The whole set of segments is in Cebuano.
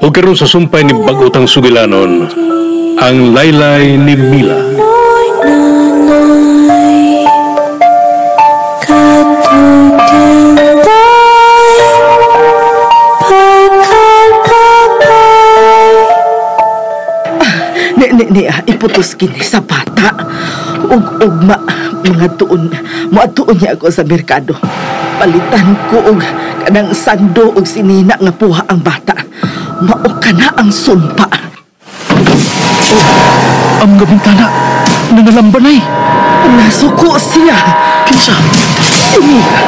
O karon sa sumpay ni Bagutang Sugilanon, ang laylay ni Mila. Ni iputos kini sa bata. Ug ugma mga tuon, moadtuon niya ako sa merkado. Palitan ko og kanang sando og sinina nga puha ang bata. Mao ka na ang sumpa. Oh, ang gabintana nanalambanay. Nasuko siya. Kinsa? Si Mila.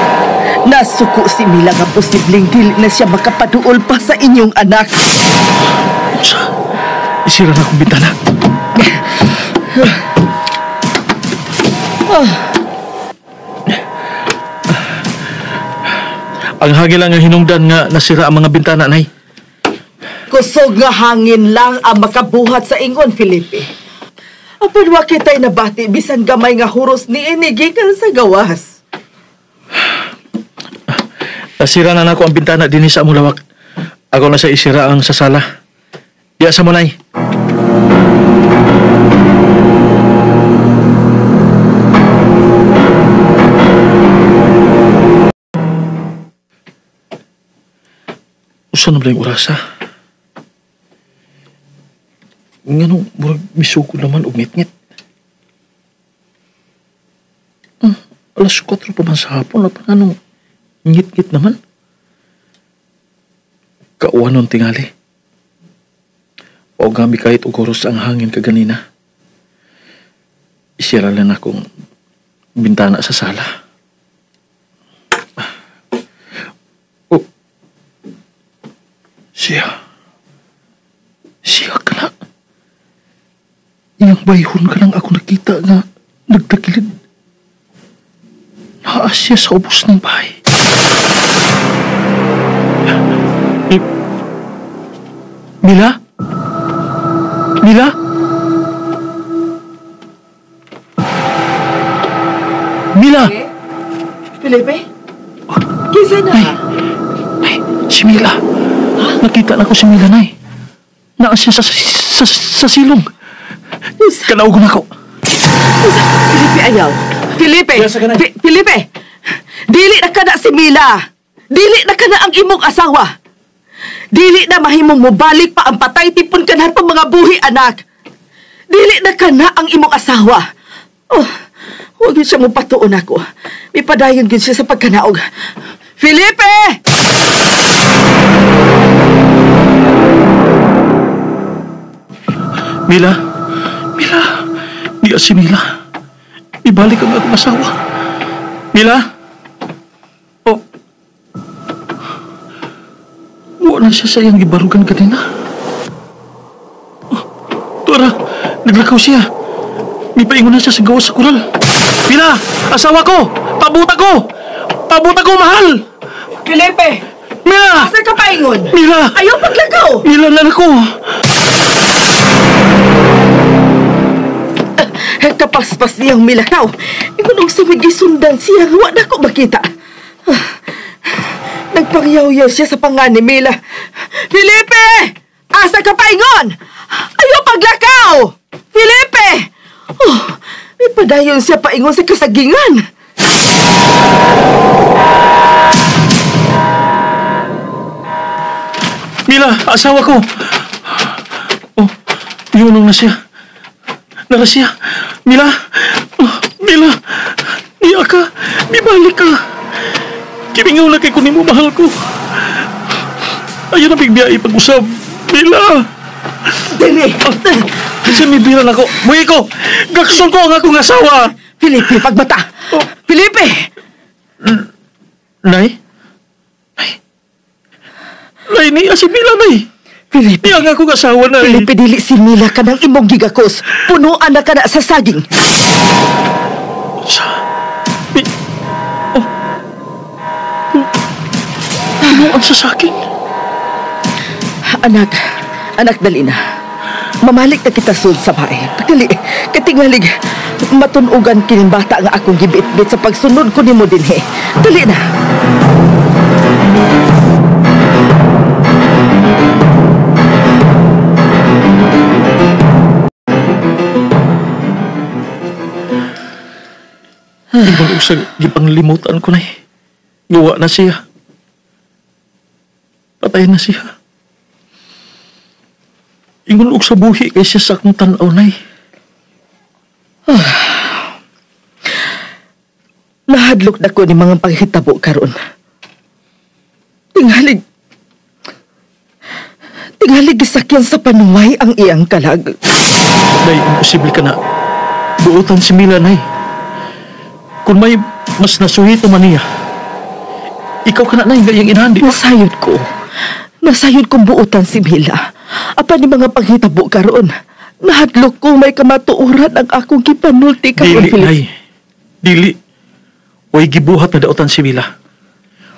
Nasuko si Mila nga posibleng dili na siya makapaduol pa sa inyong anak. Unsa? Isira na akong bintana. Ang hangin lang ang hinungdan nga nasira ang mga bintana, Nay. Kusog nga hangin lang ang makabuhat sa ingon, Felipe. Apan wa kita'y nabati bisan gamay nga huros ni ini gikan sa gawas. Nasira na nako ang bintana dinhi sa among lawak. Ako na sa isira ang sasala. Diya sa mo, Nay. Usa na ba yung orasa? Nganong murag misukod naman og ngit-ngit. 4:00 pa man sa hapon, apa nganong ngit-ngit naman? Kauwan nun tingali. O gami kahit ugoros ang hangin kaganina. Isira lang akong bintana sa sala. Oh. Siya. Siya ka na. Iyang bayhon ka lang ako nakita nga nagtagilid. Naa siya sa ubos ng bahay. Mila? Mila? Mila! Felipe? Kinsa na? Nay, nay, si Mila. Huh? Nakita na ko si Mila, nay. Naa siya sa silong. Kanaog na ko. Felipe, ayaw. Felipe! Felipe! Dili na ka na si Mila. Dili na ka na ang imong asawa. Dili na mahimong mobalik pa ang patay tipon ka na itong mga buhi, anak. Dili na ka na ang imong asawa. Oh, huwag yun siya mupatuon ako. May padayon yun siya sa pagkanaog. Felipe! Mila! Mila! Di si Mila. Ibalik ang akong asawa. Mila! Oh. Wala siya sa iyang gibarugan kanina. Oh, tuara, naglakaw siya. May paingon na siya sa gawas sa kural. Mila! Asawa ko! Pabuta ko! Pabuta ko, mahal! Felipe! Mila! Asa ka paingon? Mila! Ayaw paglakaw! Mila na ako! Kapaspas niyang milakaw. Ingon og sumigisundan siya, wa na ko makita. Nagpangyaw-yaw siya sa panga ni Mila. Felipe! Asa ka paingon? Ayaw paglakaw! Felipe! Oh, may padayon siya paingon sa kasagingan. Mila, asawa ko! Oh, yunong na siya. Nara siya. Mila! Oh, Mila! Niya ka! Bibalik ka! Kimingaw na kay kunin mo, mahal ko. Ayaw na bigbiya ipag-usap. Mila! Dili! Kasi may bira na ko. Muhi ko! Gakson ko ang akong asawa! Felipe, pagbata! Oh. Felipe! Nay? Nay? Nay, niya si Mila, Nay! Felipe. Niya ang akong asawa, Nay! Felipe, dili si Mila ka ng imong gigakos. Punuan na ka na sa saging. Sa... Oh. Punuan sa saging? Anak, anak, dali na. Mamalik na kita sud sa bahay. Dali, katingalig, matunugan kining bata nga akong gibit-bit sa pagsunod ko nimo dinhi. Dali na. Ingon og sa gipanglimutan ko, Nay. Gawa na siya. Patay na siya. Ingon og sa buhi kay siya sa akong tan-aw, Nay. Nahadlok na ko ni mga paghitabo karon. Tingalig gisakyan sa panuway ang iyang kalag. Nay, imposible ka na. Buotan si Mila, Nay. Kung may mas nasuhito man niya, ikaw ka na, Nay, gayang inahan, di ba? Nasayod ko. Nasayod kong buotan si Mila. Apan ni mga paghitabo karon. Nahadlok ko may kamatuoran ang akong gipanulti karon. Dili, Nay. Dili. Way gibuhat na daotan si Mila.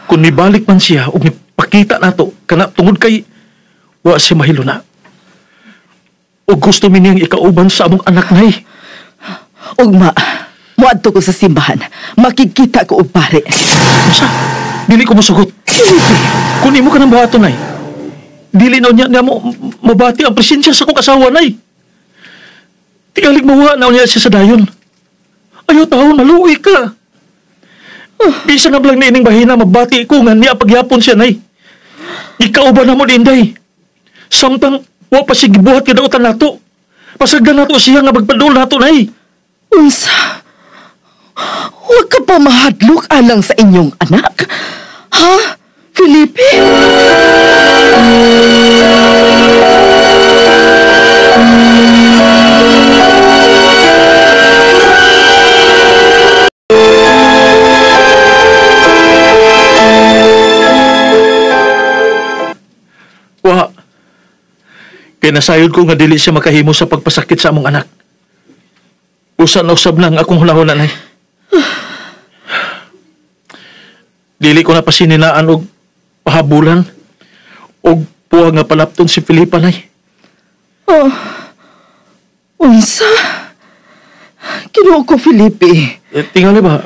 Kung mibalik man siya o mipakita nato, kana tungod kay wa siya mahilo na. O gusto mi niyang ikauban sa among anak, Nay. Ugma, muadto ko sa simbahan. Makikita ko og pare. Unsa? Dili ko mosugot. Kung imo ka nang buhaton, Nay, dili na niya mo mabati ang presensya sa akong asawa, Nay. Tingalig mawa na niya siya sa dayon. Ayaw taon, maluwi ka. Bisa na lang niining bahina, mabati ko nga niya pagyapon siya, Nay. Ikauban na mo ni Inday. Samtang wa pa siya gibuhat kadautan nato. Pasagdan nato siya nga magpadul nato, Nay. Unsa? Huwag ka pa mahadlok alang sa inyong anak? Ha, Felipe? Wa. Kaya nasayod ko nga dili siya makahimo sa pagpasakit sa among anak. Usa na usab lang akong hulahon, Nay. Dili ko na pasininaan og pahabulan og puwag nga palapton si Felipa, Nay. Oh, unsa? Kinuha ko, Felipe. Eh, tingali ba,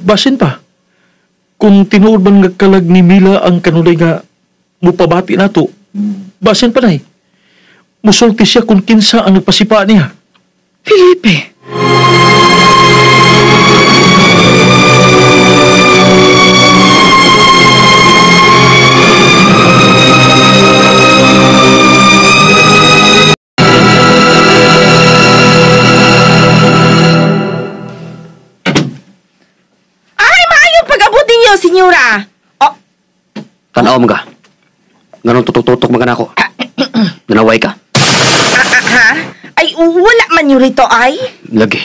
basin pa. Kung tinuod man nga kalag ni Mila ang kanunay nga mupabati nato, basin pa, Nay. Musulti siya kung kinsa ang nagpasipa niya. Felipe! Ay, maayong pag-abot ninyo, senyora. Oh. Tanaw mo ka. Ganun tutok-tutok mga nako. Nanaway ka. Ha? Ay, wala man yun rito, ay. Lagi.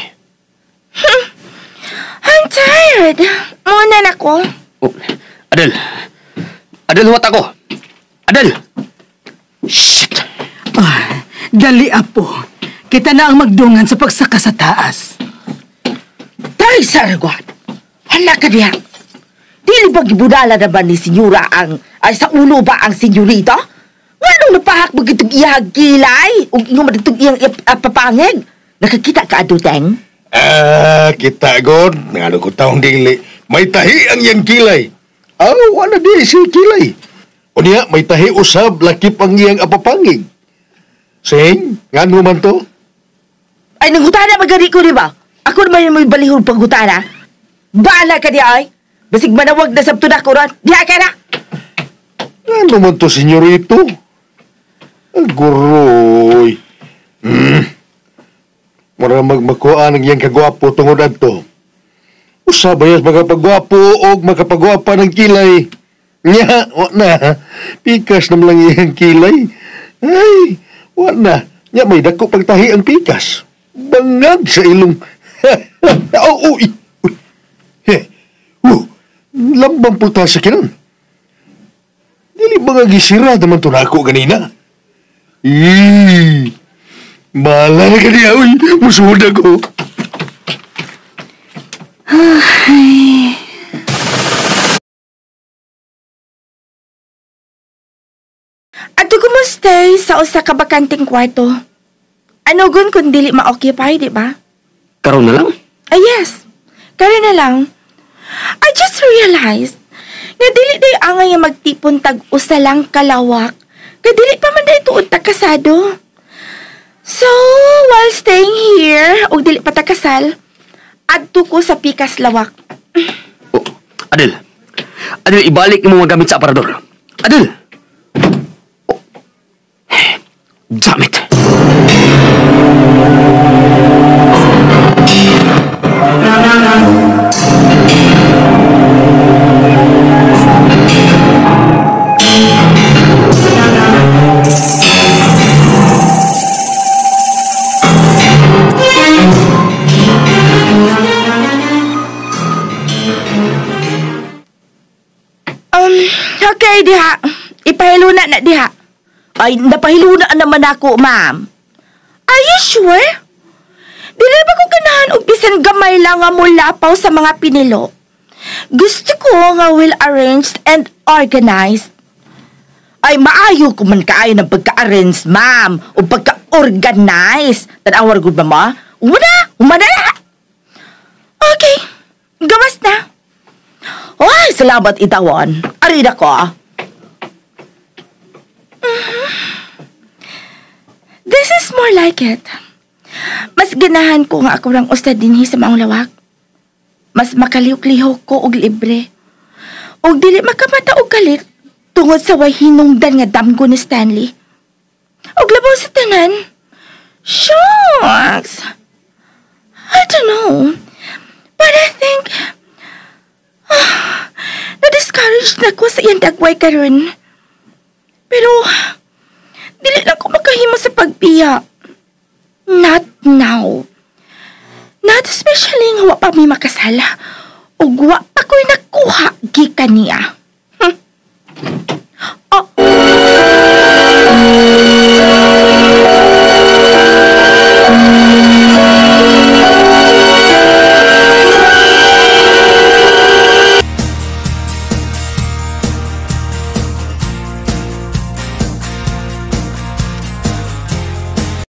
I'm tired. Muna na ko. Oh, Adel. Adel, huwat ako. Adel! Shit! Ah, dali, apo. Kita na ang magdungan sa pagsaka sa taas. Tay, sargwan. Hala ka diha. Dili ba gibudala na ba ni senyora ang, ay sa ulo ba ang senyorita? Nganong napahak mo gitong iyang kilay? O ingon man itong iyang papangig? Nakakita ka, Aduteng? Ah, kita, God. Ngano ko taong dili. May tahi ang iyang kilay. Ah, wala di si kilay. O niya, may tahi usab, lakip ang iyang apapangig. Sing, ngano man to? Ay, nangutana magari ko, di ba? Ako naman yung may balihong pangutana. Baala ka di ay. Basig manawag na sabto na ko ron. Diha ka na! Ano man to, senyorito? Guroy. Mura magmakuan ang iyang kagwapo tungod adto. Usabayas makapagwapo o makapagwapa ng kilay. Nya, wa na. Pikas naman lang iyang kilay. Ay, wa na. Nya, may dako pagtahi ang pikas. Bangag sa ilong. Oh, uy. He, lambang puta sa kinan. Dili ba nga gisira naman to nako ganina? Eee, bahala na ka niya, uy. Musuod ako. Ay. Ato ko mo stay sa usa ka bakanting kwarto. Ano gun kung dili ma-occupy, di ba? Karon na lang? Ah, yes. Karon na lang. I just realized nga dili day angay nga magtipon tag usa lang kalawak. Kay dili pa man day tuod ta kasado. So, while staying here, ug dili pa ta kasal, Adto ko sa Pikas Lawak. Oh, Adel. Adel, ibalik imong mga gamit sa aparador. Adel! Oh. Damn it! Okay diha. Ipahiluna na diha. Ay, napahiluna naman ako, ma'am. Are you sure? Dili ba ko ganahan og bisan gamay lang nga mulapaw sa mga pinilo? Gusto ko nga well arranged and organized. Ay, maayo ko man kaayo ng pagka-arrange, ma'am, o pagka-organize. Tanawar gud ba mo? Umana! Umana na! Okay, gawas na. Ay, salamat itawan. Arida ko, ah. This is more like it. Mas ganahan ko nga ako rang ustad dinhi sa maong lawak. Mas makalihok-lihok ko og libre. Og dili makamata og kalit tungod sa way hinungdan nga damgo ni Stanley. Og labaw sa tanan. Shucks! I don't know. But I think na-discourage na ko sa iyang dagway karon. Pero dili lang ko makahimo sa pagbiya. Not now. Not especially nga wa pa mi makasala. Ug wa pa ko'y nakuha gikan niya.